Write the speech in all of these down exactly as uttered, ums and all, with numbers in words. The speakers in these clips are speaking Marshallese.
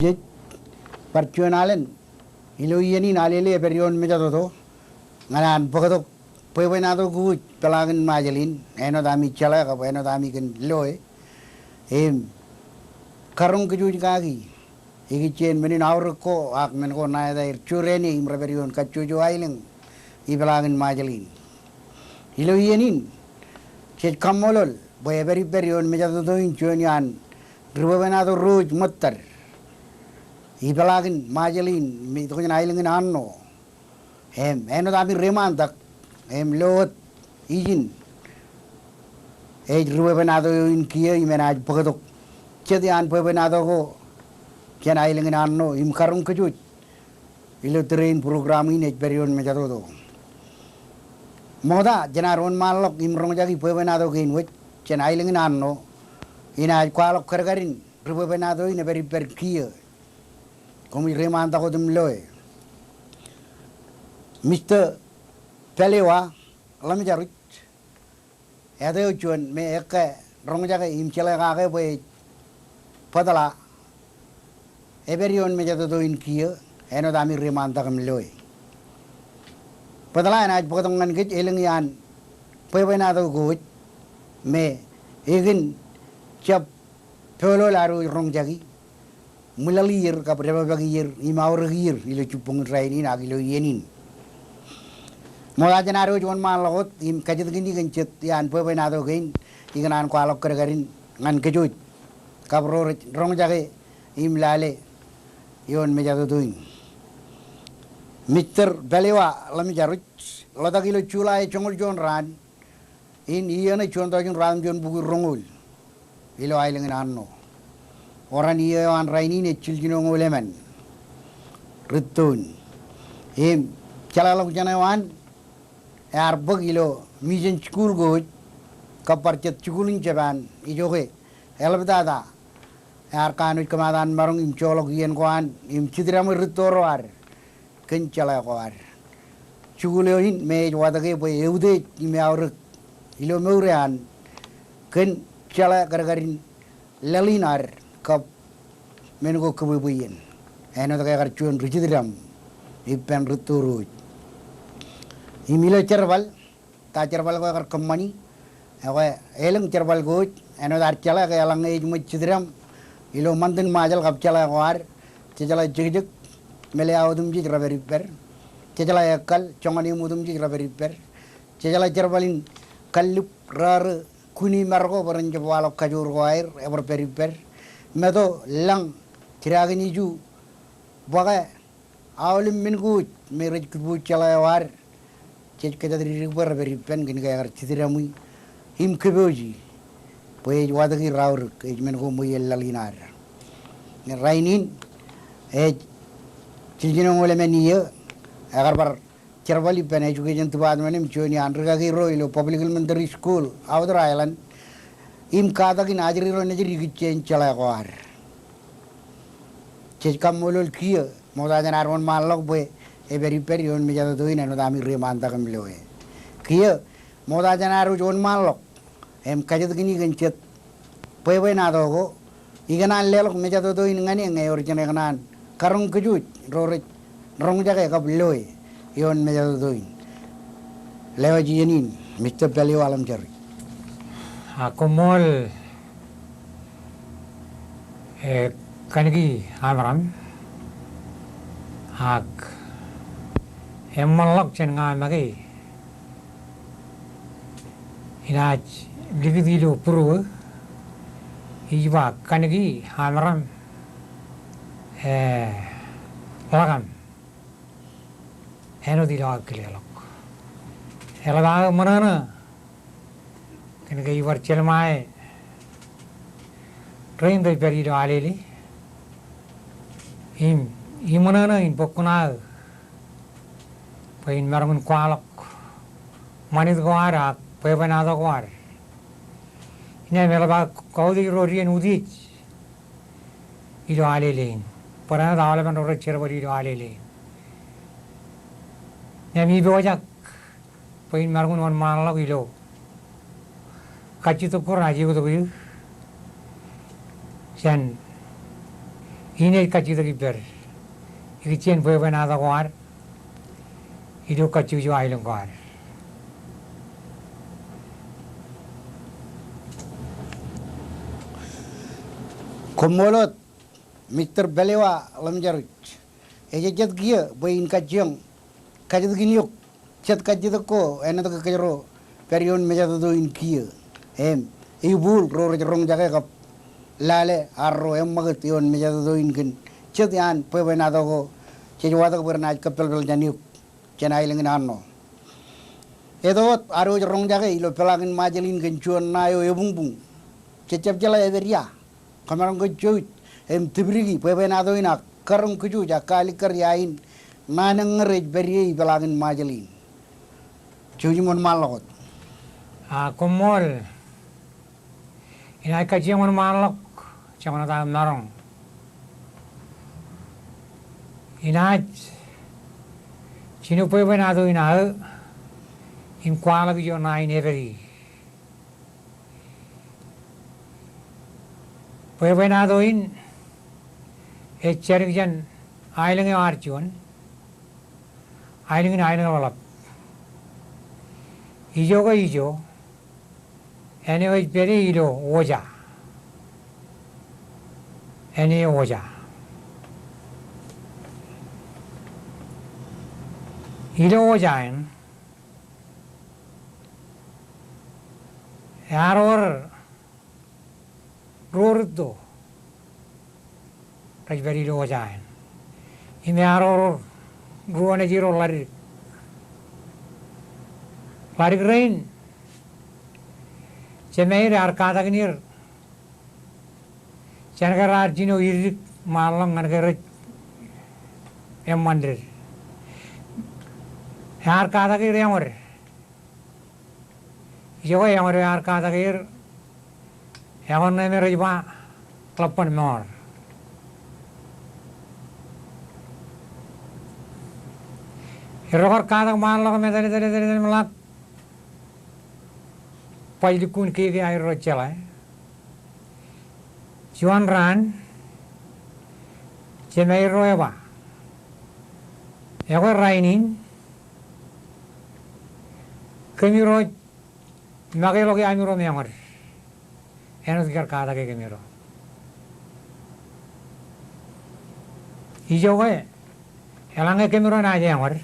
jej bar juon alen ilo iien in. Alele, ej pād ioon mejatoto ñan an bōktok bwebwenato ko ej peḷaakin Ṃajeḷ in, āinwōt ami jeḷā kab āinwōt ami kōn loe. Im karoñ kōj kaki ikijjien men in aorōk ko ak men ko ṇa etaer jurāne im rej pād ioon kajjojo aelōñ ipeḷaakin Ṃajeḷ in. Ilo iien in, jej kaṃṃoolol bwe ej pād ippād ioon mejatoto in juon iaan ri bwebwenato ro ej ṃōttad ipeḷaakin Ṃajeḷ in, im itok jān aelōñ in Arṇo. Im āinwōt ami reiṃaantak im lo wōt ijin, ej ri bwebwenato eo in kiiō im enaaj bōktok jet iaan bwebwenato ko jān aelōñ in Arṇo im karoñ kōj ilo tōre in program in ej pād ioon mejatoto. Ṃokta jān ad wōnṃaanḷọk im roñjaki bwebwenato kein wōj jān aelōñ in Arṇo, inaaj kwaḷọk kadkadin ri bwebwenato in ej pād ippād kiiō. Koṃij reiṃaantak wōt im loe. Mister Pālewa Ḷōmjarjuj, āt eo juon me ekkā roñjake im jeḷā kake bwe ej bōtḷa, ej pād ioon mejatoto in kiiō, āinwōt ami reiṃaantak im loe. Bōtḷa enaaj bōktok ñan kōj elōñ iaan bwebwenato ko ej me ekōn jab polo ad wōj roñjaki, ṃwilaḷ ier kab dāpapaki ier im aorōk ier ilo jibboñ in rainin ak ilo iien in. Ṃokta jān ad wōj wōnṃaanḷọk wōt im kajjitōk kōn jet iaan bwebwenato kein, ikōṇaan kwaḷọk kadkadin ñan kōj kab ro rej roñjake im lale ioon mejatoto in. Mister Pālewa Ḷōmjarjuj, ḷotak ilo July joñoul juon raan, in iiō ṇe juon tọujin ruatimjuon bukwi roñoul ilo aelōñ in Arṇo. Oran iiō eo an rainin ej jiljinoñoul emān rūttoon. Im jeḷāḷọkjeṇ eo an ear bōk ilo mission jikuuḷ ko ej kab bar jet jikuuḷ in Japan ijoke eḷaptata ear kanooj kōmaat an maroñ im joḷọk iien ko an im jitdaṃwe rūtto ro ad kōn jeḷā ko ad. Jikuuḷ eo in me ej watōke bwe eutiej im eaorōk ilo mour eo an kōn jeḷā kadkadin laḷ in ad kab men ko kōbwebwe iien. Āinwōt ke ekar juon ri jitdaṃ ippān rūtto ro ej. Im ilo jerbal, ta jerbal ko ekar kōṃṃani? Ekwe, elōñ jerbal ko ej, āinwōt ad jeḷā ke eḷaññe ej ṃōj jitdaṃ ilo ṃantin Ṃajeḷ kab jeḷā ko ad, jejeḷā jekjek, māle aō otemjej rej pād ippād, jejeḷā ekkal, joñan eṃ otemjej rej pād ippād, jejeḷā jerbal in kallib, rārō, kuni, marko, bwe ren jab waḷọk kajoor ko aer, ebar pād ippād, meto, lañ, jidakin iju, bōke, aolep men ko ej me rej kipwōj jeḷā eo ad, jej kōjatdikdik bwe rej pād ippān kōn ke ekar jitdaṃwi im kōpooji bwe ej watōki raorōk, ej men ko ṃweiel laḷ in ad. Rainin ej jiljinoñoul emān iiō, ekar bar jerbal ippān Education Department im juon iaan rikaki ro ilo Public Elementary School, Outer Island, im katakin ajri ro nejid ikijjien jeḷā ko ad. Jej kaṃṃoolol kiiō, ṃokta jān ad wōnṃaanḷọk bwe ej pād ippād ioon mejatoto in āinwōt ami reiṃaantak im loe. Kiiō, ṃokta jān ad wōj wōnṃaanḷọk im kajjitōk kōn jet bwebwenato ko, ikōṇaan leḷọk mejatoto in ñan eō ñe eor jen ekōṇaan karoñ kōj ro rej roñjake kab loe ioon mejatoto in. Lewōj iien in, Mister Pālewa Ḷōmjarjuj. A, koṃṃool, e, kaniki Amram, ak eṃṃanḷọk jān ña make inaaj likūt ilo būruō ij ba kaniki Amram, e, ḷak aṃ āinwōt ilo aō kileḷọk. Eḷap aō ṃōṇōṇō kōn ke ibar jelṃae rein rej pād ilo Alele im iṃōṇōṇō in bōk kuṇaō bwe in maroñ in kwaḷọk ṃanit ko ad ak bwebwenato ko ad. Innām eḷap aō kautiej ro dien utiej ilo Alele in. Barāinwōt aolepen ro rej jerbal ilo Alele in. Innām ipojak bwe in maroñ in wōnṃaanḷọk ilo kajjitōk ko renaaj ioktok eō jān Im ej kajjitōk ippād ikijjien bwebwenato ko ad ilo kajjojo aelōñ ko ad. Koṃṃool wōt, Mister Pālewa Ḷōmjāruj. Ej jet kiiō bwe in kajjioñ kajjitōkin eok jet kajjitōk ko āinwōt ke kōjro pād ioon mejatoto in kiiō. Im ebuul ro rej roñjake kab lale arro eṃṃakūt ioon mejatoto in kōn jet iaan bwebwenato ko jej watōk bwe renaaj kōppelpel jān eok jān aelōñ in Arṇo. Eto wōt ad wōj roñjake ilo peḷaakin Ṃajeḷ in kōn juon ṇae eo ebuñbuñ. Jej jab jeḷā epād ia. Kōmaroñ ke jouj im tipdiki bwebwenato in ak karoñ kōj wōj ak kaalikkar ia in ṇae eññōr ej pād ie ipeḷaakin Ṃajeḷ in. Jouj im wōnṃaanḷọk wōt. A, koṃṃool. Inaaj kajjioñ wōnṃaanḷọk, joñan wōt aō maroñ. Inaaj jino bwebwenato in aō im kwaḷọk ijo ṇae in epād ie. Bwebwenato in ej jādik jān aelōñ eo ad juon, aelōñ in Aelōñḷapḷap. Ijo ke ijo, āne eo ej pād ie ilo Oja. Āne eo Oja. Ilo Oja in, ear wōr ruo rūtto rej pād ilo Oja in. Im ear wōr ruo naaj ro ḷadik. Ḷadik rein, Jemāer ear katakin er jān ke raar jino iddik ṃaanḷọk ñan ke rej eṃṃan ded. Ear katak er eọñōd. Ijoke eọñōd eo ear katak er, eọñōd ṇe me rej ba Ḷapban Mour. Erro kar katak ṃaanḷọk im etal, etal, etal, etal im ḷak baj lukkuun keke aerro jeḷā. Juon raan, Jemāerro eba, ekwe rainin kōmiro ej makeḷọk iamiro im eọñōd āinwōt kar katake kōmiro. Ijoke, eḷaññe kōmiro naaj eọñōd,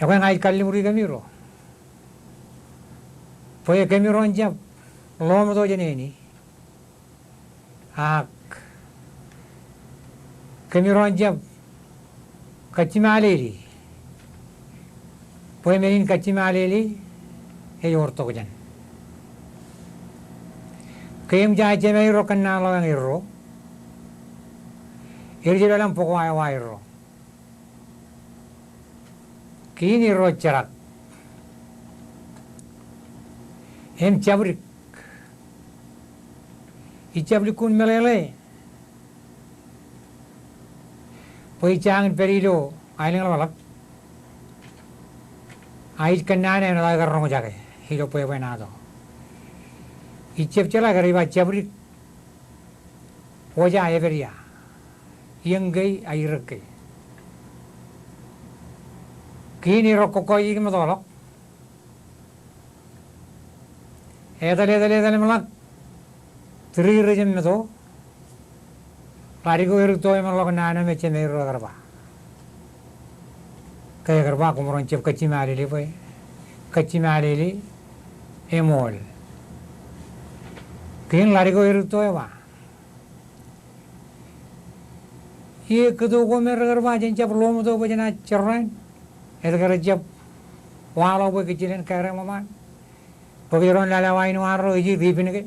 ekwe ña ij kalliṃuri kōmiro bwe kōmiro en jab ḷoṃto jān āne. Ak kōmiro en jab kajjiṃalele, bwe men in kajjiṃalele ej wōr tokjān. Ke eṃōj aō jemāerro kōnnaan ḷọk ñan erro, er jab lōñ bōk wa eo aerro. Kein erro jerak im jabdik. Ij jab lukkuun meḷeḷe bwe ij jañin pād ilo Aelōñḷapḷap, a ij kōnnaan āinwōt aō kar roñjake ilo bwebwenato. Ij jab jeḷā ke rej ba jabdik Oja epād ia, iien ke, a iren ke. Kein erro kokkojej im ettoḷọk. Etal, etal, etal im ḷak. Tūri rej jab meto. Ḷadik eo erūtto eṃōṇḷọk naan eo me jemāerro ekar ba. Ke ekar ba koṃro en jab kajjiṃalele bwe kajjiṃalele eṃool. Kein ḷadik eo erūtto eba, ie kōto ko me rekar ba jen jab ḷoṃto bwe jenaaj jerrāān? Etke rej jab waḷọk bwe kōj jilen kāre ṃōṃaan? Bwe kōjro en lale wa in arro ej ripen ke?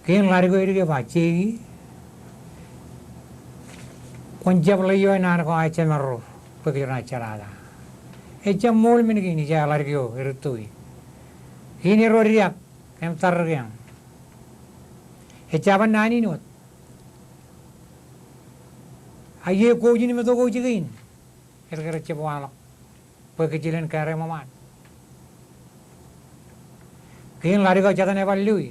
Kein ḷadik eo edik eba, jeiki kwōn jab ḷeo eo naan ko aō jemarro bwe kōjro naaj jeḷā ta. Ejjab ṃool men kein, ij ḷadik eo erūtto in. Kein erro diak im tarrikeañ. Ejjab naan in wōt. A ie ko ijin meto ko jikin, etke rej jab waḷọk bwe kōj jilen kāre ṃōṃaan? Kein ḷadik eo jatōn eba loi.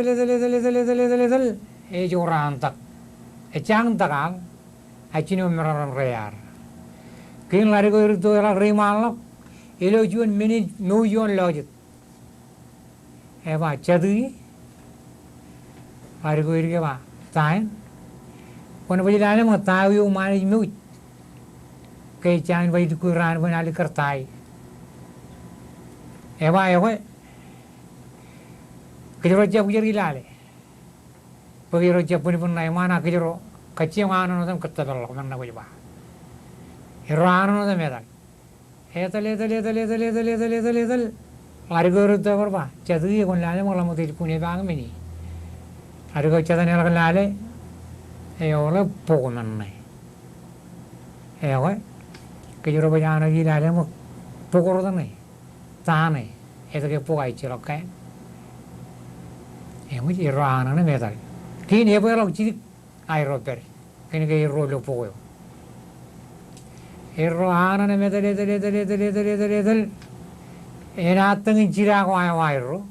etal, etal, etal, ej uraantak. Ejjañtak aḷ, ak jino meram rear. Kein ḷadik eo erūtto eḷak reiṃaanḷọk, ilo juon men ej mouj ioon lọjet. Eba, jatū ie? Ḷadik eo edik eba, ta eṇ? Kwōn baj lale ṃōk ta eo eṃṃaan ej mouj. Ke ejjañin baj lukkuun raan bwe en alikkar ta e. Eba, ekwe, kōjro jab jar ilale. Bwe kōjro jab bōnbōn ṇa eṃṃaan, ak kōjro kajjioñ an ṇe otem kōttōpar ḷọk men ṇe kwōj ba. Erro an ṇe otem etal. Etal, etal, etal. Ḷadik eo erūtto bar ba, jatū ie, kwōn lale ṃōk ḷak ṃōk ej kune paak men e. Ḷadik eo jatū eṇ eḷak lale, eoḷe bok men ṇe. Ekwe, kōjro baj an ṇe ilale ṃōk bok rot ṇe. Ta ṇe, etke bok ejjeḷọk kain? Eṃōj, erro an ṇe im etal. Kein ebweḷọk jidik, a erro pād. Kōnke erro lo bok eo. Erro an ṇe im etal, etal, etal. Enaaj tōñin jida ko awa erro.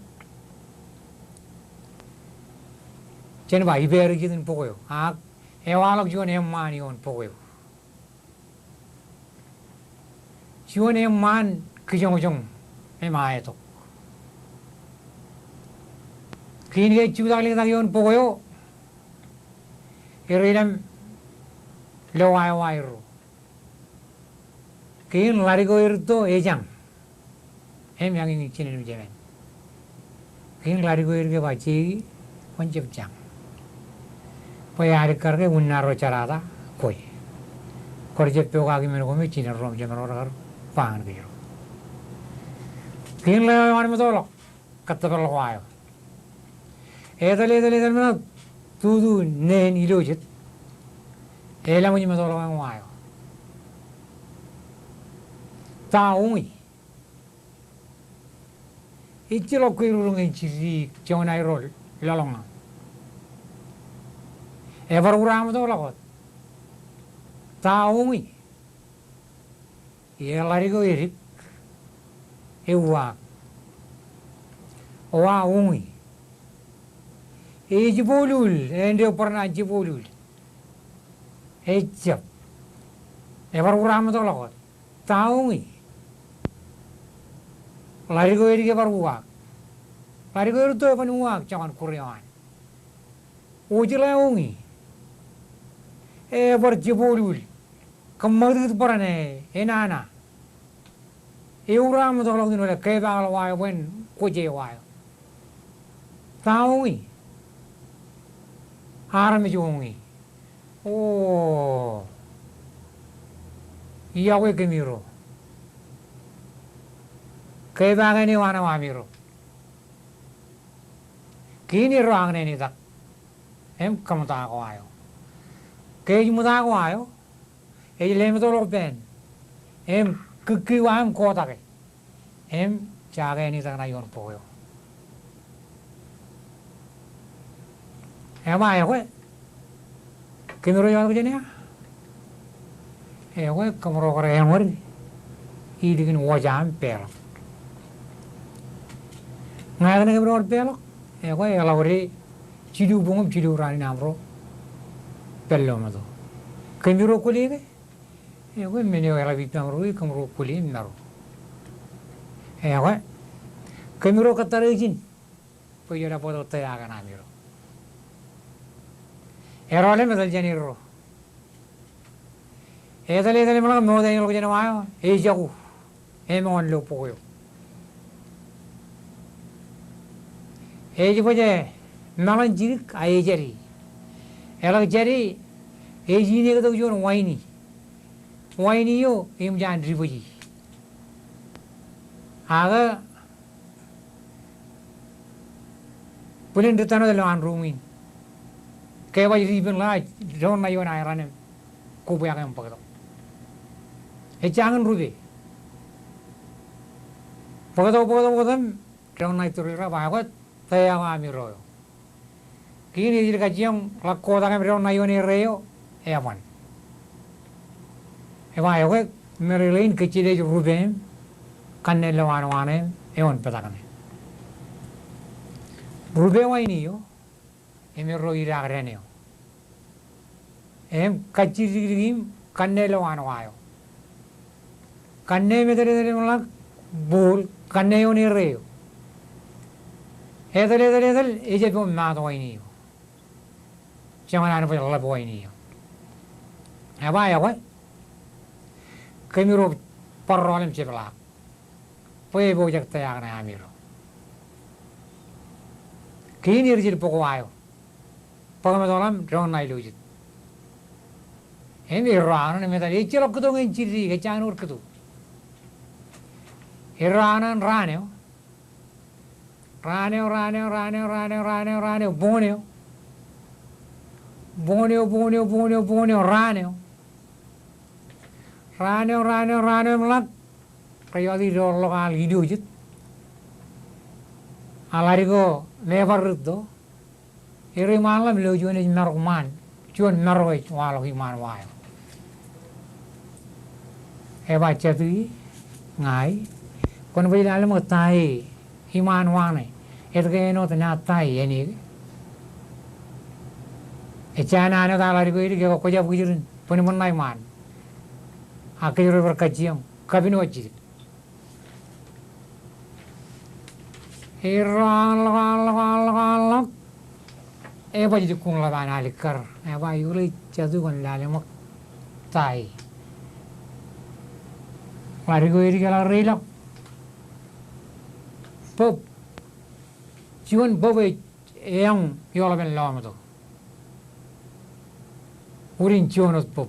Jen ba, ippād ijin bok eo. Ak ewaḷọk juon eṃṃaan ioon bok eo. Juon eṃṃaan kijoñjoñ im aetok. Kein ke ej jutak liktak ioon bok eo, er ilem lo awa erro. Kein ḷadik eo erūtto ejañ. Im eñin jinen im jemen. Kein ḷadik eo edik eba jeiki, kwōn jab jañ. Bwe ealikkar ke unin arro jerata kwe. Kwōj jab pokaki men ko me jined ro im jemed ro rekar ba ñan kōjro. Kein ḷeo eo an meto ḷọk, kōttōpar ḷọk wa eo. Etal, etal, etal men eo tutu neen ilo jet. Elaṃōj meto ḷọk eñ wa eo. Ta uñi? Ejjeḷọk kwe rurōñ en jidik joñan aerro lōḷñọñ. Ebar uraṃōd ḷọk wōt. Ta uñi? Eḷadik eo edik, euaak. Wa uñi? Ej jiboolul, āindeeo bōran an jiboolul. Ejjab. Ebar uraṃōtḷọk wōt. Ta uñi? Ḷadik eo edik ebar uwaak. Ḷadik eo erūtto eban uwaak joñan kūr eo an. Ojle uñi? Ebar jiboolul. Kōṃṃakūtkūt bōran e, enana. Euraṃōtḷọk in wōle kepaakḷọk wa eo bwe en kwōj e wa eo. Ta uñi? Armej uñi. O, iọkwe kōmiro. Kepaak eṇ eo an eo amiro. Kein erro aō ṇe etak im kōṃōtaak wa eo. Ke ej ṃōtaak wa eo, ej lemetḷọk pān im kūkki wa im kotake. Im jake ānetak ṇa ioon bok eo. Eba, ekwe, kōmro ioon kōj ṇe? Ekwe, kōmro kar eṃōd ilikin wōj aṃ peḷọk. Ña ekōṇe kōmro kar peḷọk, ekwe, eḷap de jilu boñ im jilu raan in amro pād lọmeto. Kōmro kwōle ke? Ekwe, men eo eḷap ippaṃro e, kōmro kwōle im maro. Ekwe, kōmro kōttar ijin bwe ijela bōktok tōyak eṇ amiro. Erọọlem etal jān erro. Etal, etal im ḷak moot āinwōt ḷọk jān wa eo, ejako. Emoon ilo bok eo. Ej bōjjān meḷan jidik a ejadi. Eḷak jadi, ej inektok juon waini. Waini eo eṃōj an dibōji. Ak bwilōñ dittano ilo an ruum in. Ke ebaj dipen ḷọk, doon ṇa ioon aeran im kobwiak im bōktok. Ejjañin rupe. Bōktok, bōktok, bōktok im doon ṇa iturirak, ba, ekwe, tōyak eo amiro eo. Kein ejid kajjioñ ḷak kotak im doon ṇa ioon erreo, eban. Eba, ekwe, meḷeḷein kōjjilej rupe im kanne lowaan waṇe im eoon petak ṇe. Rupe waini eo im erro idaak dān eo. Im kajjidikdik im kanne lowaan wa eo. Kanne im etal etal im ḷak bōl, kanne ioon erreo. Etal, etal, etal, ejjab maat waini eo. Joñan an baj ḷap waini eo. Eba, ekwe, kōmro bar rọọl im jepḷaak bwe epojak tōyak ṇe amiro. Kein er jil bok wa eo. Bōk meḷeḷe im doon ṇa ilo jet. Im erro aō ṇe im etal, ejjeḷọk kōto ñan jidik, ejjañin wōr kōto. Erro aō ṇe raan eo. Raan eo, raan eo, raan eo, raan eo, raan eo, raan eo, boñōn eo. Boñōn eo, boñōn eo, boñōn eo, boñōn eo, raan eo. Raan eo, raan eo, raan eo im ḷak. Rej jọti doorḷọk al ilo jet. Al ḷadik eo mebar rūtto. Erro iṃaan ḷọk im lo juon ej marok ṃaan. Juon marok ej waḷọk iṃaan wa eo. Eba, jatū e, ña e. Kwōn baj lale ṃōk ta e iṃaan wa ṇe. Etke āinwōt naaj ta e āne ke? Ejja naan eo ta ḷadik eo edik, ekwe kwōjab kijer in bōnbōn ṇa iṃaan. Ak kōjro bar kajjioñ kapin wōt jidik. Erro aō ḷọk, aō ḷọk, aō ḷọk, aō ḷọk. Ebaj lukkuun ḷap an alikkar. Eba, eaar jatū kwōn lale ṃōk ta e. Ḷadik eo edik eḷak reilọk. Bōb. Juon bōb ej eọñ eoḷapān lọmeto. Wūrin juon wōt bōb.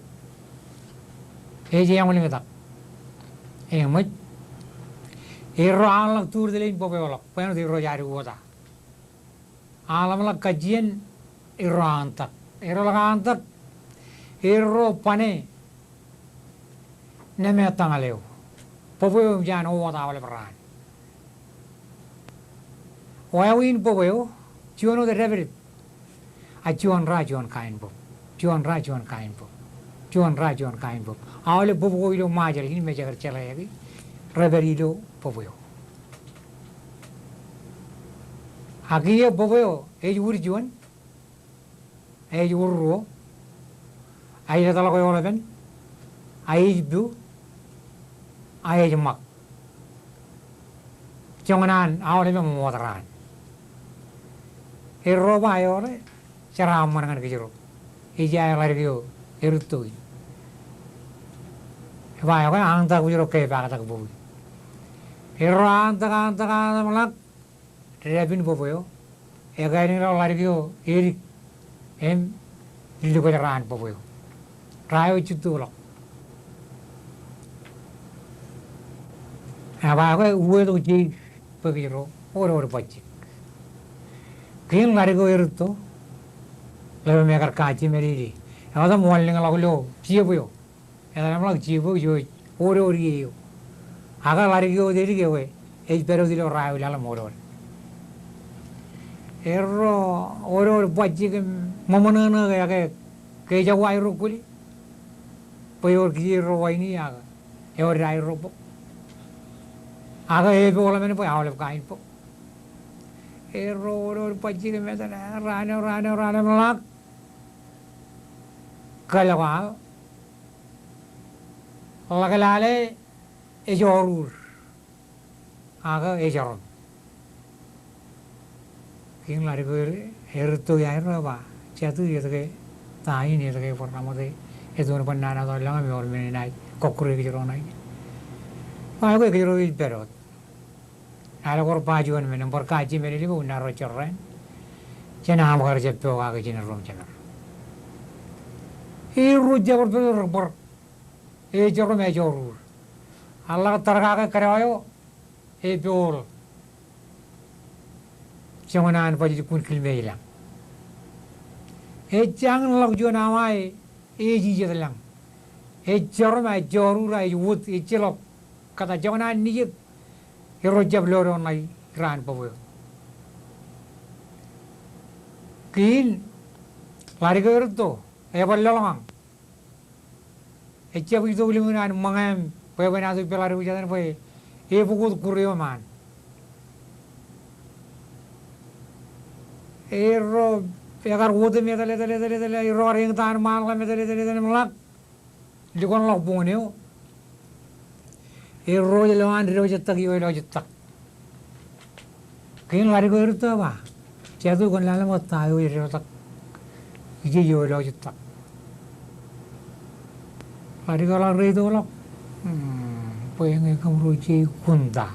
Ej eọñ lōñtak. Eṃōj. Erro aō ḷọk tuur tōl in bōb eo ḷọk. Bwe āinwōt erro ej ad uwōta. Aō ḷap im ḷak kajjien erro aō tak. Erro ḷak aō tak. Erro bane. Neme tañal eo. Bōb eo eṃōj an uwōta aolep raan. Wāween bōb eo, juon wōt dāpdep. A juon ra juon kain bōb. Juon ra juon kain bōb. juon ra juon kain bōb. Aolep bōb ko ilo Ṃajeḷ in me jekar jeḷā ke rej pād ilo bōb eo. Ak kiiō bōb eo ej wūr juon, ej wūr ruo, ej leḷọk eoḷepen, ej pu, ej ṃak. Joñan an aolep eṃṃootḷọk raan. Erro ba eoḷe, jeraaṃṃan ñan kōjro. Ej aer ḷadik eo erūtto in. Eba ekwe aṃtak bwe ro kepaaktak bōb in. Erro aṃtak, aṃtak, aṃtak im ḷak dāpin bōb eo. Ekāāl in ḷadik eo edik im lukkuun raan bōb eo. Ra eo ej juttoḷọk. Eba ekwe uwe tok jeik bwe kōjro odood bajjek. Kein ḷadik eo erūtto, ḷeo me ekar kajjimālele. Eo etam wanlōñḷọk ilo jiep eo. Etan im ḷak jiep eo ej odood ie eo. Ak ḷadik eo edik ewe ej pād wōt ilo ra eo laḷ im odood. Erro odood bajjek im ṃōṃōṇōṇō ke, ke, ke ejako aerro kwōle. Bwe ewōr kijeerro waini ak ewōr aerro bōk. Ak epoḷ men bwe aolep kain bōk. Erro odood bajjek im etan raan eo, raan eo, raan eo im ḷak. Kōḷḷọk aō. Ḷak lale ej orur. Ak ej erom. Kein ḷadik eo erūtto iaerro eba, jatū etke ta in etke bar ṃōttan eto bar nana to lōñ im ewōr men enaaj kọkkure kōjro ṇa in. Ba ekwe kōjro ej pād wōt. Ālọk bar ba juon men im bar kajjimālele bwe unna ro jorrāān. Jān aṃ kar jab pokake jān erro im jemed. Erro jab bar pād wōt, rej bar ej erom ej orur. Ak ḷak tōl kake kōdọ eo, epoḷ. Joñan an baj lukkuun kilmeej lañ. Ej jañin ḷọk juon awa ej ijet lañ. Ej erom, ej orur, ej wōt, ejjeḷọk. Kōta joñan an nijek erro jab lo doon ṇa iraan bōb eo. Kein ḷadik eo erūtto, ebar lọḷñọñ. Ejjab itok lōñin an ṃōñā im bwebwenato ippān ḷadik eo jatū bwe ebōk wōt kure eo ṃaan. Erro ekar wōt im etal, etal, etal, etal, erro kar eñtaan ṃaanḷọk im etal, etal, etal im ḷak. Lukkuunḷọk buñūn eo. Erro ej lo an deḷọñettak ioelọñettak. Kein ḷadik eo erūtto eba, jatū kwōn lale ṃōk ta eo ej deḷọñettak. Ije ioelọñettak. Ḷadik eo ḷak reitok ḷọk. Hmm, bwe ñe kōmro jeikuṇta.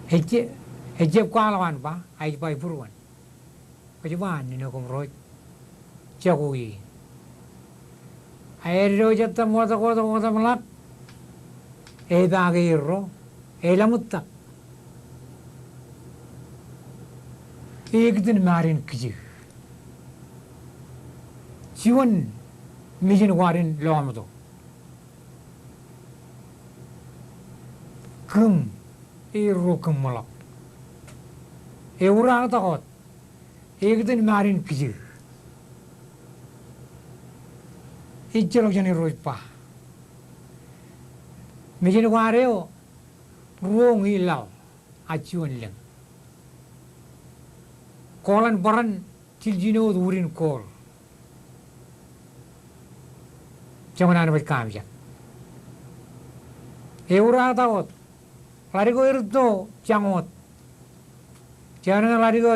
Ejje, ejjab kwaḷọk an ba, a ej ba ibūruon. Kwōj ba an eo kōmro jako ie. Aer deḷọñettak ṃokta, ṃokta, ṃokta im ḷak. Epaake erro, elaṃuttak. Ekōtōn Marin Kijeek. Juon mejān kwaar in lọmọto. Kūm, erro kūṃṃoḷọk. Euraaktak wōt. Ekōtōn Marin Kijeek. Ejjeḷọk jān erro ej ba. Mejān kwaar eo, ruo ñi laḷ, a juon lōñ. Kooḷan bōran jiljino wōt wūdin kool. Joñan an baj kaamijak. Euraaktak wōt. Ḷadik eo erūtto jañ wōt. Juon ñan ḷadik eo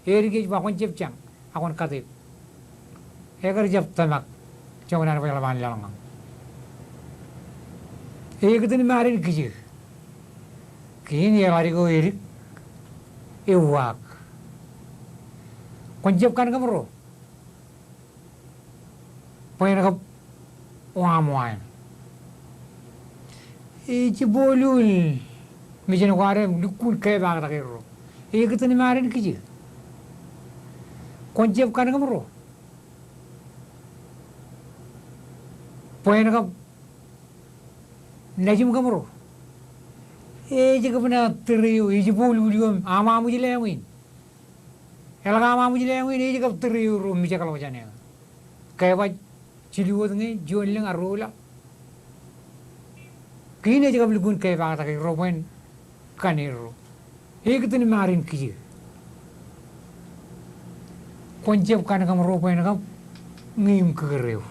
edik ej ba kwōn jab jañ, ak kwōn kate. Ekar jab tōmak, joñan an baj ḷap an lọḷñọñ. Ekōtōn Marin Kijeek. Kein e ḷadik eo edik, euaak. Kwōn jab kankōmro. Bwe en kab waṃ waṃ. Ej jibboḷoḷ mejān kwaar eo im lukkuun kepaaktak erro. Ekōtōn Marin Kijeek. Kwōn jab kankōmro. Bwe en kab nejimkōmro. Ej kab ṇa tōre eo, ej jibboḷoḷ eo im aṃ aṃ ej lewin. Eḷak aṃ aṃ ej lewin, ej kab tōre eo ruo mijak ḷọk jān eō. Kebaj jilu wōt ñe juon lōñ ear ro ḷọk. Kein ej kab lukkuun kepaaktak erro bwe en kane erro. Ekōtōn im arin kijik. Kwōn jab kankamro bwe en kab ñe im kōkōreo.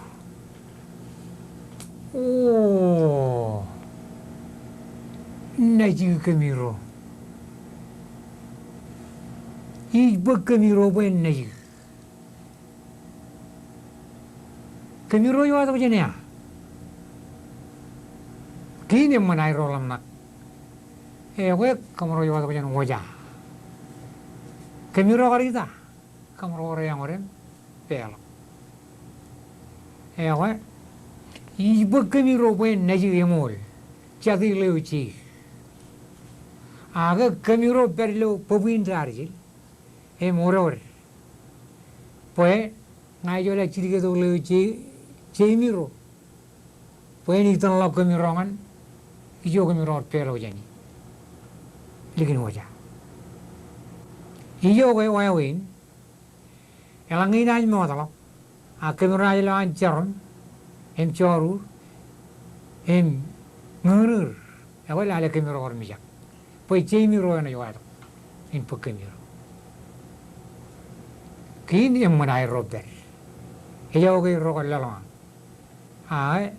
O, najik kōmiro. Ij bōk kōmiro bwe en najik. Kōmiro ej watok jān ea? Kein eṃṃan aerro ḷōmṇak. Ekwe kōmro ej watok jān wōja. Kōmiro kar ita? Kōmro rej eañ wōt im peḷọk. Ekwe, ij bōk kōmiro bwe en najik eṃool. Jatū ḷeo jeik. Ak kōmiro pād ilo bōbwin rarijel im wōdwōd. Bwe ña ij wōj jidik tok ḷeo je-, jeimiro. Bwe en itōnḷọk kōmiro ñan ijo kōmiro wōt peḷọk jāni. Likin wōja. Ijoke wāween, eḷaññe inaaj mootḷọk, ak kōmiro naaj lo an jerom, im jorur, im ñūñūr, ekwe lale kōmiro kar mijak. Bwe jeimiro enaaj watok in bōk kōmiro. Kein eṃṃan aerro pād. Ejako ke erro kar lōḷñọñ. Ak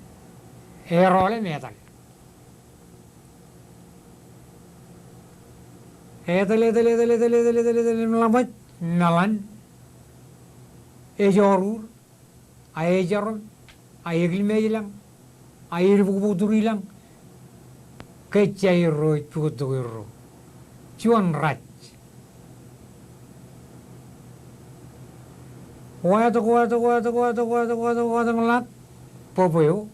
erro ḷe im etal. Etal, etal, etal, etal, etal, etal, etal, im ḷapaj, meḷan, ejorur, a ejerom, a ekilmeej ilañ, a edibukbuktur ilañ, ke jaerro ej pukot tok erro. Juon raj. Watok, watok, watok, ḷak, bōbwe eo.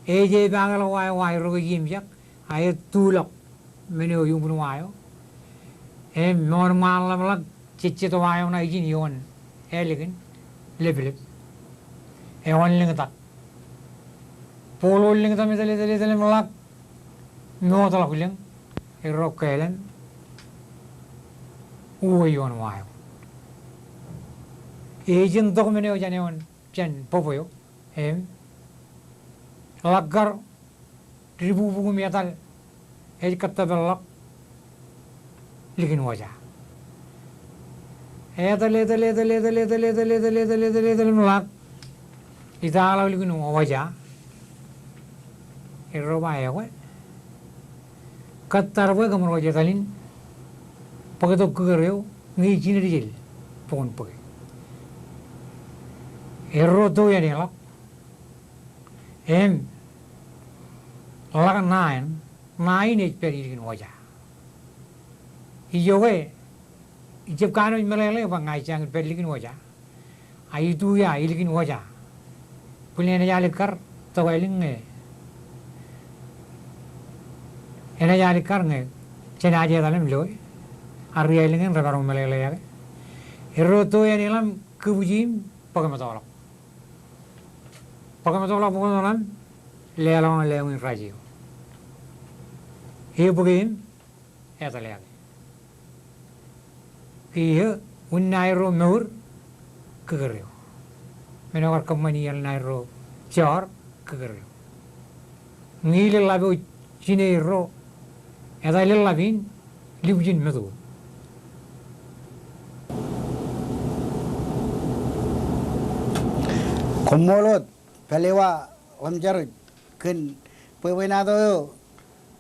Ej epaakḷọk wa eo, wa erro ke jimjak, a ettuḷọk men eo iuṃwin wa eo. Im ṃool ṃaan ḷapḷọk jejjet wa eo ṇa ijin ioon ālikin leplep. Ewōn lōñtak. Bōkḷọk lōñtak im etal, etal, etal im ḷak. Im wōtlọk lōñ. Erro kālōñ. Uwe ioon wa eo. Ejin tok men eo jān ewōn, jān bōbwe eo. Im ḷak kar dibukbuk im etal, ej kōttōpḷọk likin wōja. Etal, etal, etal, etal im ḷak. Itaḷọk likin wōja. Erro ba ekwe. Kōttar bwe kōmro ej etal in bōktok kōkōreo ñe jined jel bok in bōke. Erro to iien eḷap. Im ḷak ṇa in, ṇa in ej pād ilikin wōja. Ijoke, ijab kanooj meḷeḷe bwe ña ij jañin pād ilikin wōja. A itu ia ilikin wōja? Bōlen enaaj alikkar, tokālik ñe, enaaj alikkar ñe jenaaj etal im loe. Ak ri aelōñ in remaroñ meḷeḷe ake. Erro to iien eḷap im kōbuji im bōkmetoḷọk. Bōkmetoḷọk, bōkmetoḷọk im leḷọk ḷeeṃ in raj eo. Ebōke im etale ake. Kiiō, unin aerro mour, kōkōreo. Men eo kar kōṃṃani iaḷ in aerro joor, kōkōreo. Ñe ilo ḷap eo jine erro, etal ilo ḷap in, lubjin meto. Koṃṃool wōt, pālewa ḷōmjaro kōn bwebwenato eo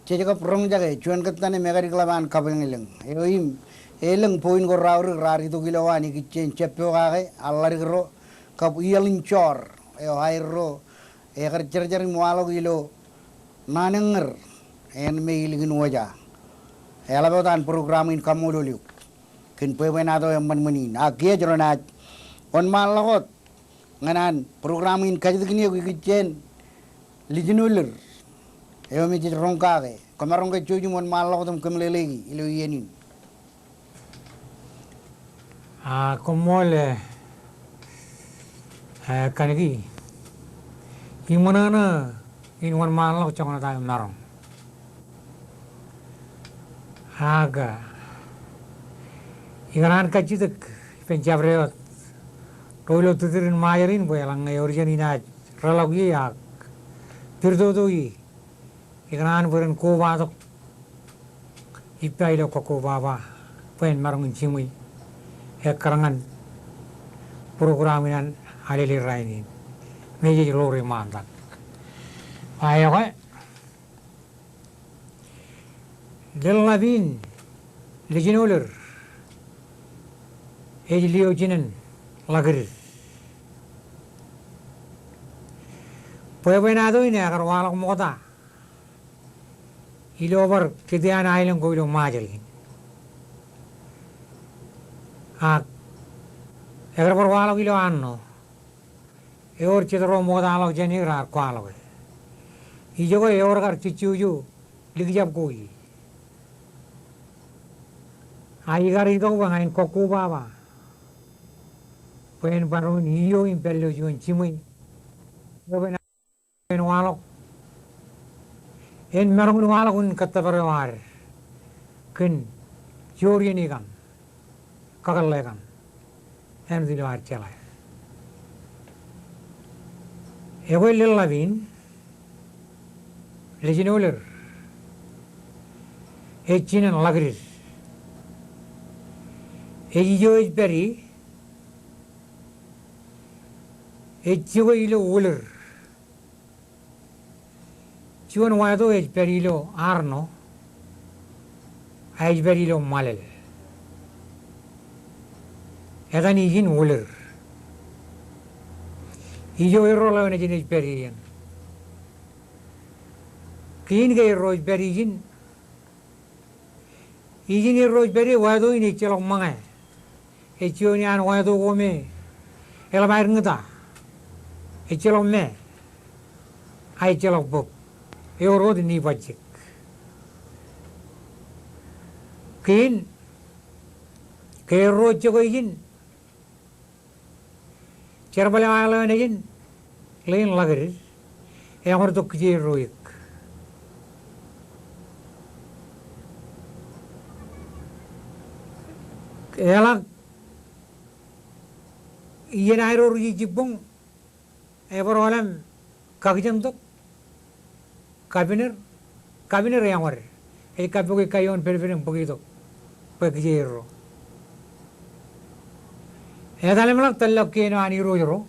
jej kab roñjake juon kōttan im ekadik ḷap an kabwilōñlōñ eo im elōñ point ko raorōk raar itok ilowaan ikijjien jab pokake, aḷ ḷadik ro kab iaḷ in joor eo aerro ekar jerjer im waḷọk ilo naan eññōr āinwōt me ilikin wōja. Eḷap wōt an program in, kaṃṃoolol eok kōn bwebwenato eṃṃan ṃōn in. Ak kiiō ro naaj wōnṃaanḷọk wōt ñan an program in kajjitōk in eok ikijjien Lijin Ulir eo me jej roñ kake. Koṃaroñ ke jouj im wōnṃaanḷọk wōt im kōmeḷeḷeiki ilo iien in. A, koṃṃool, e, e, kōnke iṃōṇōṇō in wōnṃaanḷọk joñan ta eo imaroñ. Ak ikōṇaan kajjitōk ippān jabdewōt ro ilo tūtūrin Ṃajeḷ in bwe eḷaññe ewōr jān inaaj reḷọk ie ak pād toto ie, ikōṇaan bwe ren kobatok ippa ilo kọkkobaba bwe en maroñ in jiṃwe ekkar ñan program in an Alele rainin. Ñe jej ḷoor eṃṃantak. Ba eo ke, Lel ḷap in, lejin oler, ej lio jinen ḷakdid. Bwebwenato in ekar waḷọk ṃokta ilo bar kōtaan aelōñ ko ilo Ṃajeḷ in. Ak ekar bar waḷọk ilo Arṇo. Ewōr jet ro ṃoktaḷọk jān er raar kwaḷọke. Ijoke ewōr kar jejjojo likjab ko ie. A ikar itok bwe ña in kọkkobaba bwe en maroñ in iiō im pād ilo juon jiṃwe. Eo bwe en waḷọk, en maroñ in waḷọk unin kōttōpar eo ad kōn joor iien ikaṃ, kakōḷḷe kaṃ, āinwōt ilo ad jeḷā. Ekwe lel ḷap in, lejin oler, ej jinen ḷakdid. Ej ijo ej pād ie, ej jokwe ilo oler. Juon wāto ej pād ilo Arṇo, a ej pād ilo ṃalel. Etan ijin oler. Ijo erro ḷeo nejin ej pād ie eṇ. Kein ke erro ej pād ijin, ijin erro ej pād ie, wāto in ejjeḷọk ṃōñā. Ej juon iaan wāto ko me eḷap aer ñūta. Ejjeḷọk mā. A ejjeḷọk bōb. Ewōr wōt ni bajjek. Kein ke erro ej jokwe ijin, jerbal eo aer ḷeo nejin, ḷein ḷakdid, eñor tok kijeerro eō. Eḷak iien aerro ri jibboñ, ebar oḷaṃ kakijemtok. Kabiner, kabiner eñor. Ej kappok ikka ioon pedped im bōk itok bwe kijeerro. Etaleṃḷọk tōllọk kien eo an irooj ro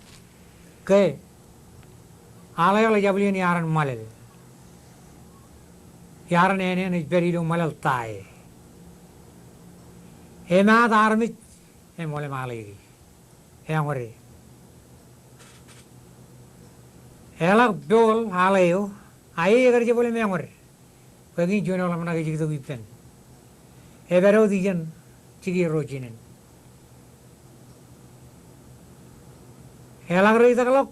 ke aḷ eo ḷe jabwilien iaran ṃalel. Iaran āne eṇ ej pād ilo ṃalel ta e. Emaat armej im oḷaṃ aḷ e. Eñor e. Eḷak pool aḷ eo, a e ekar jab oḷaṃ eñor. Bwe kein juon eo ḷōmṇak ej itok ippān. Epād wōt ijeṇ jikier ro jinen. Eḷak reitakḷọk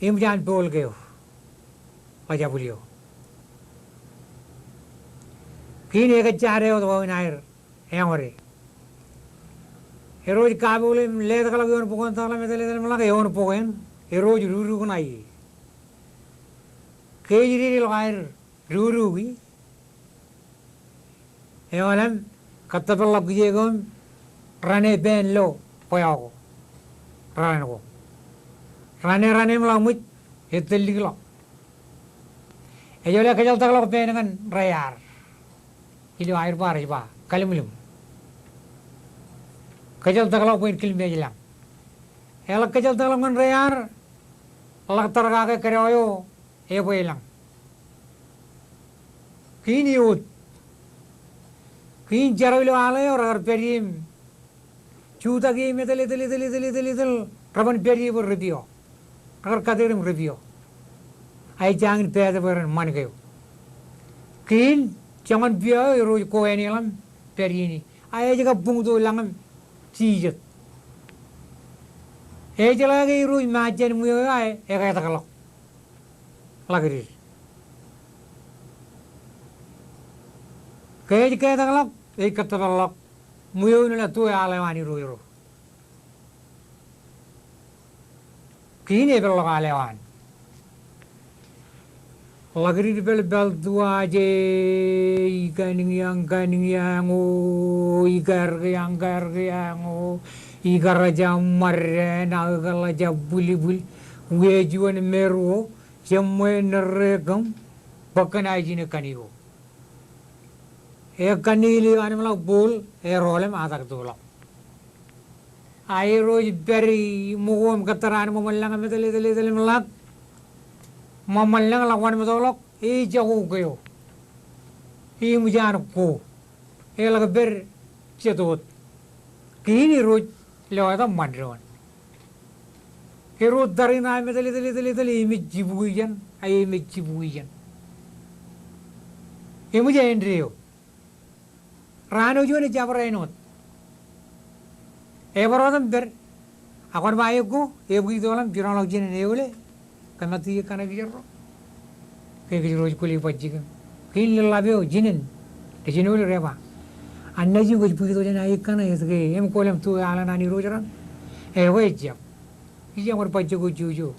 eṃōj an pool ke eo ḷe jabwil eo. Kein ekōjjaad eo wāween aer eñor e. Erro ej kapool im letakḷọk ioon bok in takḷam etal etal im ḷak ioon bok eṇ. Erro ej ruruk ṇae. Ke ej dedeḷọk aer ruruk ie, eoḷaṃ kōttōpar ḷọk kijeek eo im rane pān lo bwe eo ko. Rane ko. Rane rane im ḷak ṃōj ettōllikḷọk. Ej wōle kōjeḷtakḷọk pān ñan reiaar. Ilo aer ba rej ba kallimlim. Kōjeḷtakḷọk bwe en kilmeej lañ. Eḷak kōjeḷtakḷọk ñan reiaar, ḷak tar kake kōdọ eo ebwe lañ. Kein ewōt. Kein jeraw ilo aḷ eo rekar pād ie im jutak ie im etal etal etal etal etal etal, reban pād ie bwe repiọ. Rekar kater im repiọ. A ejjañin pāātōk bwe ren ṃan ke eo. Kein joñan piọ eo erro ej ko āne ḷaṃ pād iien e. A ej kab buñto lañ im jijet. Ejeḷā ke erro ej maat jān ṃweo eo a eketakḷọk ḷakdid. Ke ej ketakḷọk, ej kōttōpar ḷọk ṃweo in ḷe toe aḷ eo an irooj ro. Kein epeḷḷọk aḷ eo an. Ḷakdid pālpāl tuwaje, ikaniñiañ kaniñiaño, ikarkeañ karkeaño, Ikarrā jab ṃadde, naō kōḷḷā jab bwilbwil, wia juon me ruo, jeṃṃe nerre kōm, bōk kōn aijin ekkan eo. Ekkan eel eo an im ḷak booḷ, erolem atak tuḷọk. A Irooj pād iṃōko im kōttar an ṃōṃan lañ, metal etal etal im ḷak. Ṃōṃan lañ ḷak wōnṃaantok ḷọk, ejako ke eo. Eṃōj an ko. Eḷak pād jet wōt. Kein Irooj lo etaṃ ṃan doon. Erro tariṇae metal etal etal etal, eṃōj jibukwi jān, a eṃōj jibukwi jān. Eṃōj āindeeo. Raan eo juon ejjab bar āinwōt. Ebar wōt im pād. Ak kwōn ba ekwe, ebukwi itoḷọk im jiroñḷọk jinen eole. Kōmatiej ekkana kijerro. Ke kōj ro ej kwōle bajjek im. Kein leḷḷap eo jinen. Ej jinen eole rej ba. An naaj eo kwōj bukwi tok jān aō ekkana etke im kwōlem tuwe aḷ eṇ an Irooj raṇ. Ekwe ejjab. Ij jab ṃōk bajjek ko jouj eo.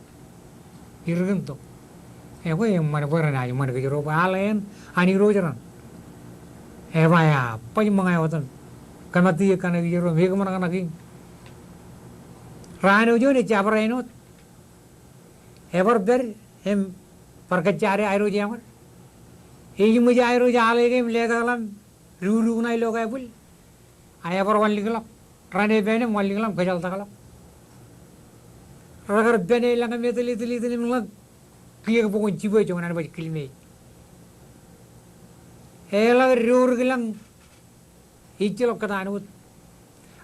Irkintok. Ekwe eṃṃan bwe renaaj ṃan kōjro bwe aḷ eṇ an Irooj raṇ. Eba ea, baj ṃōñā wōt im. Kōmatiej ekkana kijerro im ekōṃanṃan kōn kein. Raan eo juon ejjab bar āinwōt. Ebar pād im bar kōjjade Airooj eṃṃan. Ej ṃōj Airooj aḷe ke im letakḷọk im dukduk ṇae ilo kaebwil. A ebar wanlikḷọk. Raṇe pen im wanlikḷọk im kōjeḷtakḷọk. Rekar pāne lañ metal etal etal im ḷak kiiō bok in jibwe joñan an baj kilmeej. Eḷak doorōk lañ ejjeḷọk kōtaan wōt.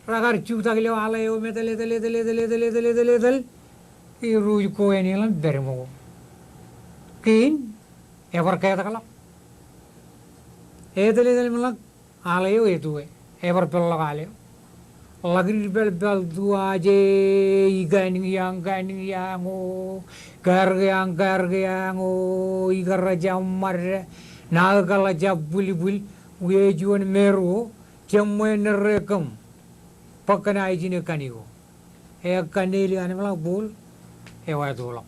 Rekar juktak ilo aḷ eo metal etal etal etal etal etal etal etal. Irooj ko āne ḷọk im pād iṃōko. Kein ebar ketakḷọk. Etal etal im ḷak aḷ eo etuwe. Ebar peḷḷọk aḷ eo. Ḷak didpalpal tuwaje, ikāniñiañ kaniñiañ o, karkeañ karkeañ o, ikarrā jab ṃadde, naō kōḷḷā jab bwilbwil, wia juon me ruo, jeṃṃe nerre kōm, bōk kōn aijin ekkan eo. Ekkan eel eo an im ḷak booḷ, ewa etuḷọk.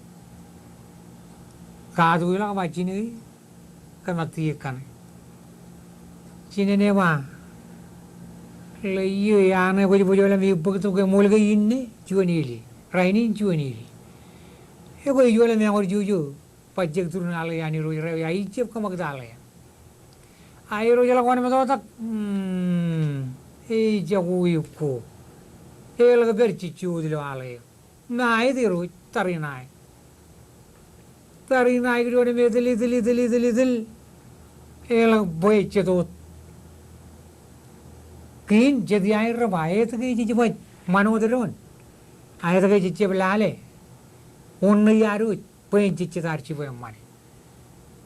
Katukuj ḷọk ba jinō e, kōmatiej ekkana. Jinen eba, ḷe iiō, eañe kwōj bōjḷọk im ebōktok ke ṃool ke inne, juon eel e. Rainin juon eel e. Ekwe ej wōt im eañ wōt jouj eo. Bajjek turin aḷ eo an Irooj rej, a ij jab kōṃakūt aḷ eo. A Irooj ḷak wōnṃaantok, mm, ejako ekwe. Eḷak pād jejjo wōt ilo aḷ eo. Ṃae, ej Irooj, tariṇae. Tariṇae kijoñ im etal etal etal etal etal. Eḷak bwe jet wōt. Kein jet ia er rej ba, etke jej baj ṃan wōt doon. A etke jej jab lale. Wōn ṇe iar wōj. Bwe en jejjet ad jibwe ṃane.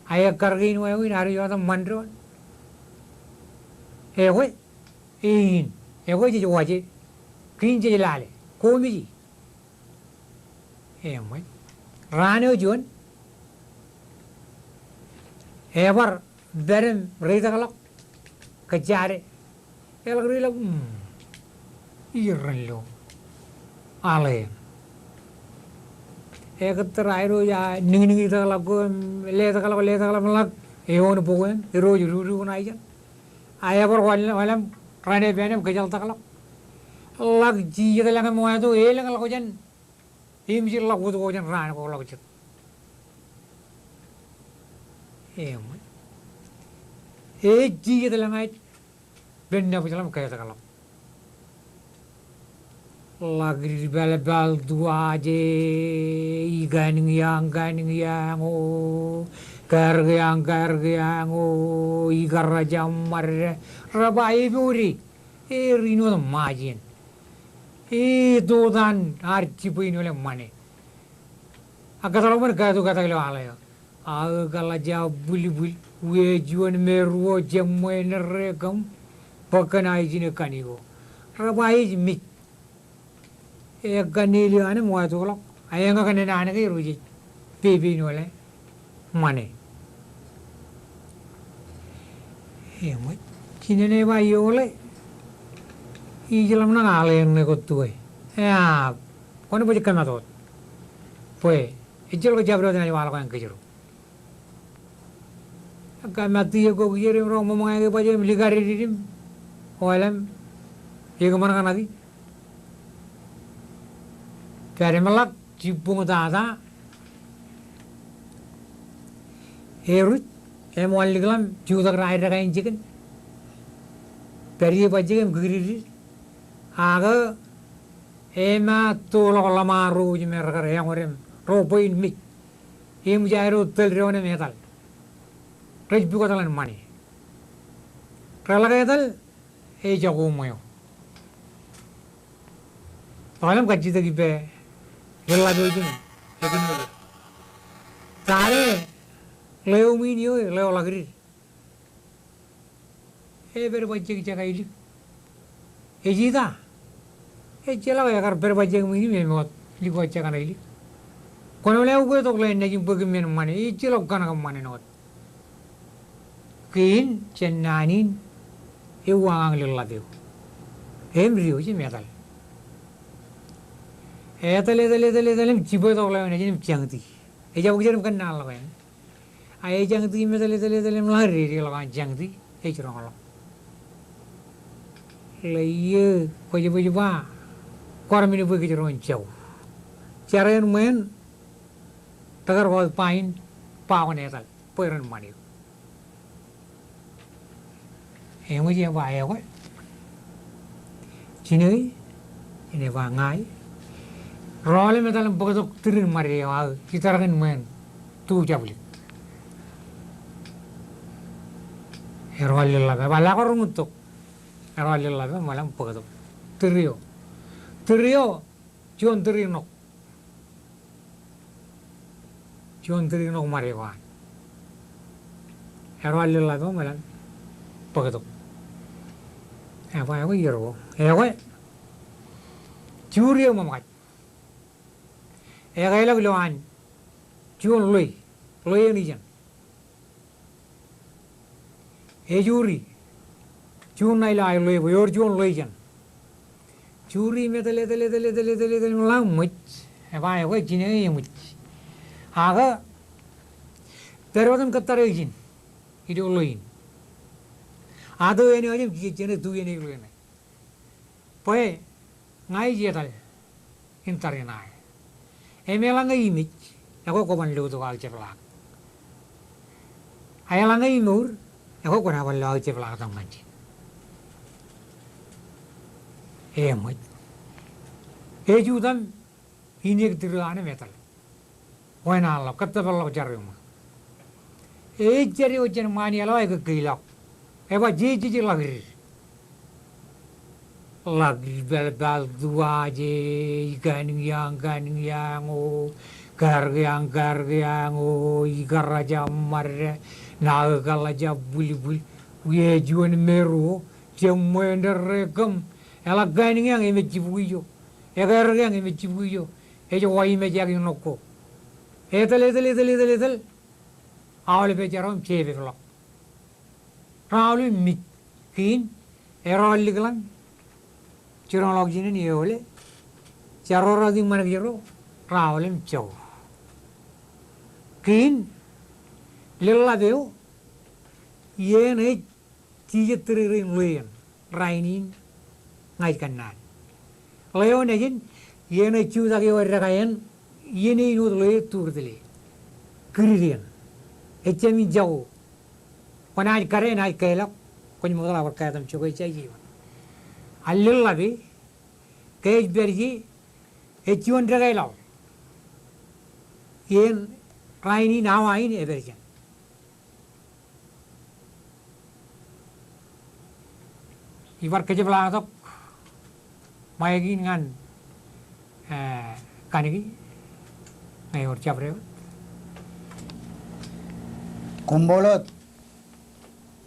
A ekkar kein wāween ad ej wōt im ṃan doon. Ekwe, ein, ekwe jej waje. Kein jej lale. Koṃij. Eṃṃan. Raan eo juon. Ebar pād im reitakḷọk. Kōjjade. Eḷak ri ḷọk, mm, iren lo aḷ eṇ. Ekōttōr Airooj a niñniñitakḷọk ko im letakḷọk, letakḷọk im ḷak eoon bok eṇ, Irooj dukduk ṇae jān. A ebar wal, walem raṇe pen im kōjeḷtakḷọk. Ḷak jijet lañ im wāto, elōñḷọk jān. Im ej ḷọk wōt ko jān raan ko ḷọk jet. Eṃṃan. Ej jijet lañ ej. Pen nabōjḷọk im kōjeḷtakḷọk. Ḷak didpalpal tuwaje, ikāniñiañ kaniñiañ o, karkeañ karkeañ o, ikarrā jab ṃadde, rej ba epooj e, er in wōt ṃajein. Ej totan ad jibwe in wōle ṃane. Ak kōtḷọk ṃōn kātu katak ilo aḷ eo. Aō kōḷḷā jab bwilbwil, wia juon me ruo, jeṃṃe nerre kōm, bōk kōn aijin ekkan eo. Rej ba ej mej. Ekkan eel eo an im wāto ḷọk. A eñak naan ke Irooj ej pepe in wōle ṃane. Eṃōj. Jinen eba iọkwe. Ij ḷōmṇak aḷ eṇ ṇe kōttuwe. Ea, kwōn baj kōmat wōt. Bwe ejjeḷọk jabdewōt enaaj waḷọk eṇ kōjro. Kōmatiej ko kijer im ro ṃōṃōñā ke baj im likadikdik im. Oḷe im. Ekōṃṃan kōṇaki. Pād im ḷak jibboñ tata. Eruj, eṃool likḷam jutak ri-aedekain jikin. Pād ie bajjek im kikdikdik. Ak emaat toḷọk ḷōṃaro ej me rekar eọñōd im ro bwe in mej. Eṃōj aer tōl doon im etal. Rej pukot ḷọk ṃani. Reḷak etal, ejako ṃweo. Ḷọk ḷọk im kajjitōk ippān ḷōḷḷap eo ijin. Ekin eo. Tare ḷeo ṃwiin eo, ḷeo ḷakdid. Epād bajjek jekailik. Ej ita? Ejjeḷọk, ekar pād bajjek ṃwiin im ej ṃoot likwa jekailik. Kwōn lewōj tok ḷein nejin bwe kōm men ṃane. Ejjeḷọk kōṇak ṃane ṇe wōt. Kein, jān naan in, euañ ḷōḷḷap eo. Im diwōj im etal. Etal, etal, etal, etal, im jibwe tok ḷeo nejin im jañti. Ejabōk jān im kōnnaan ḷọk eṇ. A ejañti im etal, etal, etal, im ḷak dedeḷọk an jañti, ej roñḷọk. Ḷe ie, kwōj bwe, kwōj ba, kwō armej bwe kōj ro en jau. Jar eṇ ṃweeṇ, rekar wōt ba in, ba kwōn etal, bwe ren ṃan eok. Eṃōj, eba ekwe. Jinō e, jen ba ña e. Rọọl im etal im bōktok tūrin ṃad eo aō, itarrin ṃweeṇ, tu jablik. Erọọl ḷōḷḷap, eba lọk roñoul tok. Erọọl ḷōḷḷap, ṃōḷan bōktok. Tūr eo. Tūr eo, juon tūr ṇok. Juon tūr ṇok ṃad eo an. Erọọl ḷōḷḷap eo ṃōḷan bōktok. Eba ekwe, iar bo. Ekwe. Juri eo ṃōṃkaj. Ekeḷọk ilo an. Juon ḷwe. Ḷwe eṇ ijeṇ. Ejuri. Juon ṇa ilo aer ḷwe bwe, ewōr juon ḷwe ijeṇ. Juri im etal, etal, etal, etal, etal, etal, im ḷak ṃōj. Eba ekwe, jinō e eṃōj. Ak pād wōt im kōttar eo ijin. Ilo ḷwe in. Ato eo ej kiiō jān e, tu eo ej ḷwe ṇe. Bwe ña ij etal in tariṇae. Im eḷaññe imej, ekwe kwō ban lo tok aō jepḷaak. A eḷaññe imour, ekwe kwō naaj ban lo aō jepḷaak tok ñan ijin. Eṃōj. Ej jutak im ineek tūr eo an im etal. Wānḷọk, kōttōpar ḷọk jar eo ṃōk. Ej jar eo jān ṃaan iaḷ eo aō ekōkkeilọk. Eba jeje ḷakdid. Ḷakdid, pālpal, tuwaje, ikāniñ ia, ikāniñ ia eo, karōk ia, karōk ia eo, ikaraja ṃadda, naō kaḷḷaja bwilbwil, wie juon me ruo, jeṃṃool, ender, rekkōm, eḷak kāniñ ia emej jibukwi ijo, ekarōk ia emej jibukwi ijo, ej wa im ejaki ṇok ko. Etal, etal, etal, etal, etal. Aolep ej jar eo im jepepḷọk. Raolep im mej. Kein, erọọl likḷañ. Jiroñḷọk jinen eole. Jar ro ratimjuon ṃanit ro. Raolep im jau. Kein, ḷōḷḷap eo. Iien ej Jijet tūrere in ḷwe eṇ, rainin ña ij kōnnaan. Ḷeo nejin, iien ej jutak eo eddeka eṇ, iien eo in wōt ḷwe ej tuur tile. Kūdit eṇ. Ejjab in jako. Kwōnaaj kade enaaj keḷọk, kwōj ṃokta bar kātam jokwe ejja ije. Ak ḷōḷḷap e, ke ej pād ie, ej juon dekeḷọk. Iien rainin awa in epād jān. Ibar kōjepḷaaktok ṃae kein ñan, eh, kaniki, ñe ewōr jabdewōt. Koṃṃool wōt,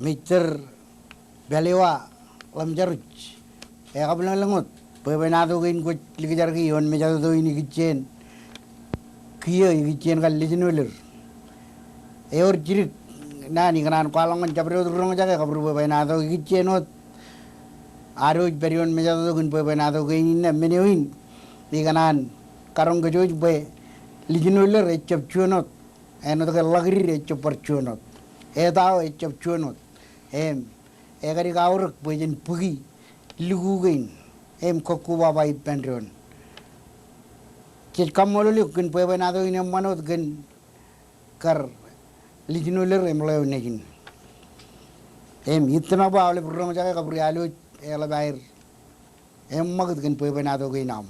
Mister Balewa Ḷōmjaruj. Ekabwilōñlōñ wōt, bwebwenato kein kwōj likjab kaki ioon mejatoto in ikijjien kiiō, ikijjien kar Legion Wheeler. Ewōr jidik naan ikōṇaan kwaḷọk ñan jabdewōt ri roñjake kab ri bwebwenato ikijjien wōt. Ad wōj pād ioon mejatoto kein bwebwenato kein innām men eo in. Ikōṇaan karoñ kōj wōj bwe Legion Wheeler ejjab juon wōt. Āinwōt ke ḷakdid ejjab bar juon wōt. Etao ejjab juon wōt. Im, ekadik aorōk bwe jen bōki likū kein im kōkkuba ba ippān doon. Ij kaṃṃoolol eok kōn bwebwenato in eṃṃan wōt kōn kar lijno ler im ḷeo nejin. Im ittino ba aolep ri roñjake kab ri alwōj eḷap aer eṃṃakūt kōn bwebwenato kein aṃ.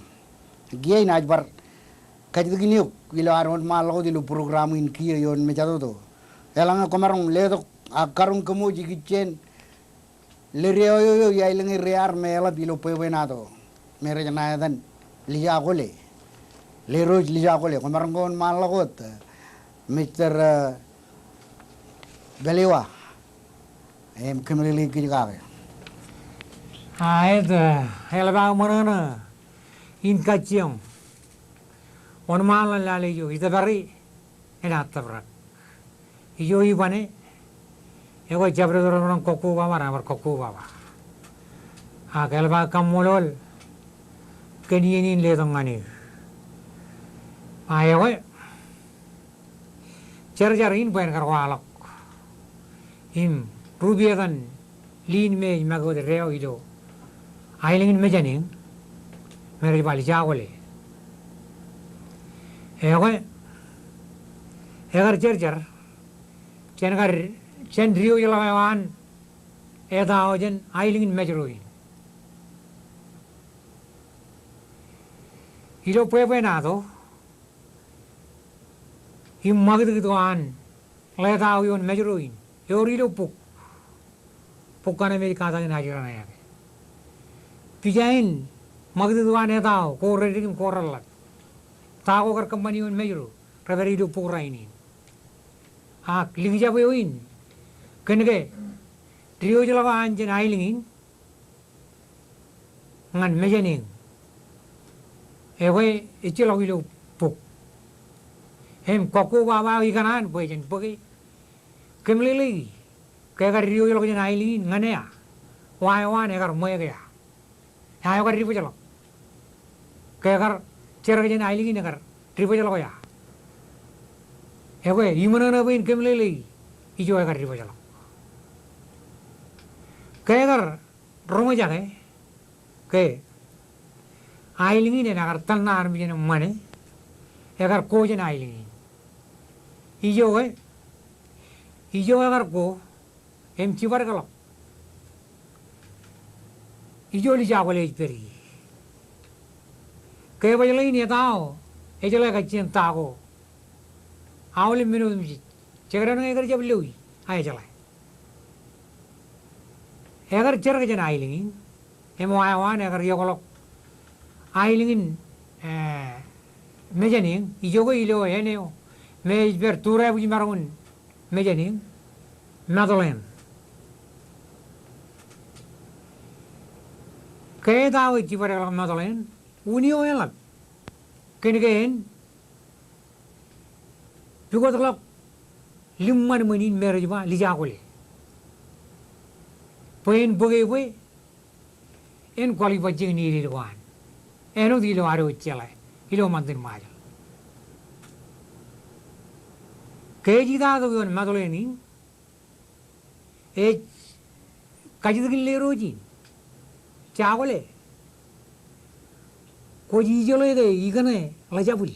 Kiiō inaaj bar kajjitōkin eok ilo ad wōnṃaanḷọk wōt ilo program in kiiō ioon mejatoto. Eḷaññe kwōmaroñ letok ak karoñ kōmooj ikijjien Ledeo eo, eo iaelōñ e Rear me eḷap ilo bwebwenato me rej ṇa etan Lijakole. Lerooj Lijakole, kwōmaroñ ke wōnṃaanḷọk wōt, Mister, eh, Belewa. Im kōmeḷeḷeik kōj kake. A, āinwōt, eh, eḷap aō ṃōṇōṇō in kajjioñ wōnṃaanḷọk lale ijo itōpare enaaj tōprak. Ijo ibane, ekwe jabdewōt ro rej bar kọkkobaba, rej bar kọkkobaba. Ak eḷap aō kaṃṃoolol kōn iien in letok ñan eō. A, ekwe, jar jar in bwe en kar waḷọk im rup etan liin me ej make wōt deo ilo aelōñ in Mejāneeñ me rej ba Lijakole. Ekwe, ekar jar jar jān kar, jān diwōjḷọk eo an etao jān aelōñ in Mājro in. Ilo bwebwenato im ṃakūtkūt ko an ḷetao ioon Mājro in, ewōr ilo bok. Bok kaṇe me ej katakin ajri raṇe ake. Pija in ṃakūtkūt ko an etao ko reddik im ko reḷḷap. Ta ko kar kōṃṃani ioon Mājro, rej pād ilo bok rainin. Ak likjab eo in kōn ke diwōjḷọk eo an jān aelōñ in ñan Mejāneeñ, ekwe ejjeḷọk ilo bok. Im kọkkobaba eo ikōṇaan bwe jen bōke, kōmeḷeḷeiki ke ekar diwōjḷọk jān aelōñ in ñan ea, wa eo an ekar ṃweke ea. Eo ekar dibōjḷọk. Ke ekar jerkakpeje jān aelōñ in, ekar dibōjḷọk ea. Ekwe iṃōṇōṇō bwe in kōmeḷeḷeiki ijo ekar dibōjḷọk. Ke ekar roñjake ke aelōñ in enaaj kar tōl ṇa armej in ṃane, ekar ko jān aelōñ in. Ijo ke, ijo ekar ko im jibadekḷọk. Ijo Lijakole ej pād ie. Ke baj ḷein etao ejeḷā kajjien ta ko aolep men otemjej, jekdọọn ñe ekar jab loi, a ejeḷā. Ekar jerkakpeje jān aelōñ in, im wa eo an ekar iọkḷọk aelōñ in, eh, Mejāneeñ, ijo ke ilo āne eo me ej pād turābuj maroñ in Mejāneeñ, Matuḷeṇ. Ke etao ej jibadekḷọk Matuḷeṇ, unin eo eḷap kōn ke en pukotḷọk ḷimṃan ṃōn in me rej ba Lijakole, bwe en bōke bwe en kwōḷ ibajjek in ededein ko an āinwōt ilo ad wōj jeḷā ilo ṃantin Ṃajeḷ. Ke ej itatok ioon Matuḷeṇ in, ej kajjitōkin Ledeo in, Jakole, kwōj ijeḷā ke ikōṇe ḷajabwil.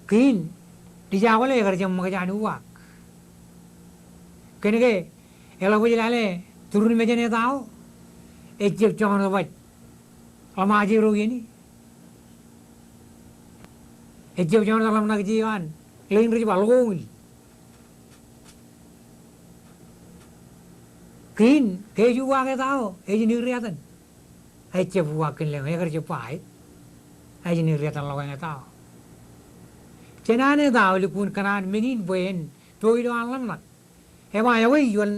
Kein Lijakole ekar jab ṃōkaj an uwaak. Kōn ke eḷap ej lale turin mejān etao, ejjab joñan baj ḷōṃajeḷ ro iien in. Ejjab joñan ḷōṃajeḷ eo an ḷein rej ba ḷokoñil. Kein ke ej uwaak etao, ej ṇe ri etan. Ejjab uwaak kōn lōñ, ekar jab ba aet. Ej ṇe ri etan ḷọk eñ etao. Jān an etao lukkuun kōṇaan men in bwe en po ilo an ḷōmṇak, eba ewi ioon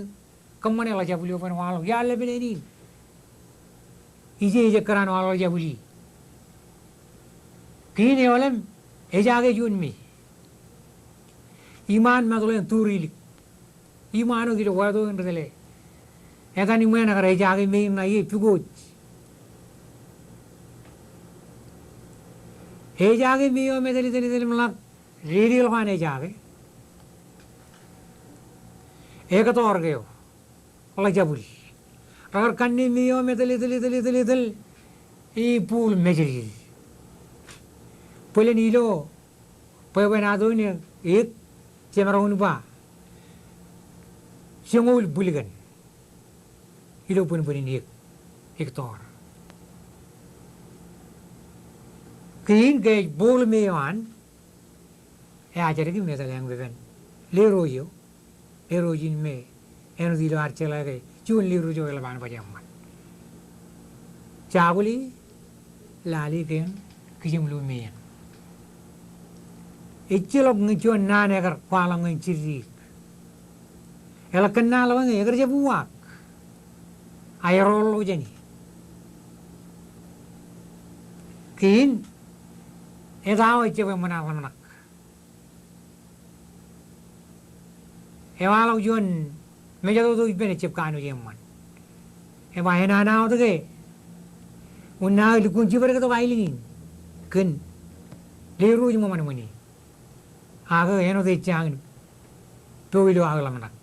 kōṃṃane ḷajabwil eo bwe en waḷọk, iar lepān āne in. Ije ej kōṇaan waḷọk ḷajabwil e. Kein eo ḷem, ejake juon me iṃaan Matuḷeṇ turilik. Iṃaan wōt ilo wāto in ri tōl e. Etan iṃaan ekar ejake me in ṇa ie, pukot. Ejake me eo me tōl, tōl, tōl im ḷak dedeḷọk an ejake. Ekōtọọr ke eo ḷajabwil. Rekar kanne me eo me tōl, tōl, tōl, tōl, tōl, i buul mejālejāl. Bōlen ilo bwebwenato in eō, jemaroñ in ba joñoul bwilkōn ilo bōnbōn in eō, eō tọọr. Kein ke ej bōkḷ me eo an, eajar ke metak eañ pepen. Lerooj eo, lerooj in me āinwōt ilo ad jeḷā ke juon lerooj eo eḷap an baj eṃṃan. Jakuli, lali kein, kijem lo meien. Ejjeḷọk ñe juon naan ekar kwaḷọk ñan jidik. Eḷak kōn naan ḷọk eñin, ekar jab uwaak. A eroḷọk jāni. Kein, etao ejjab eṃṃan aō ḷōmṇak. Ewaḷọk juon mejatoto ippān ejjab kanooj eṃṃan. Eba enana wōt ke, unin aō lukkuun jibadektok aelōñ in kōn lerooj ṃōṃan ṃōn e. Ak āinwōt ejjañin po ilo aō ḷōmṇak.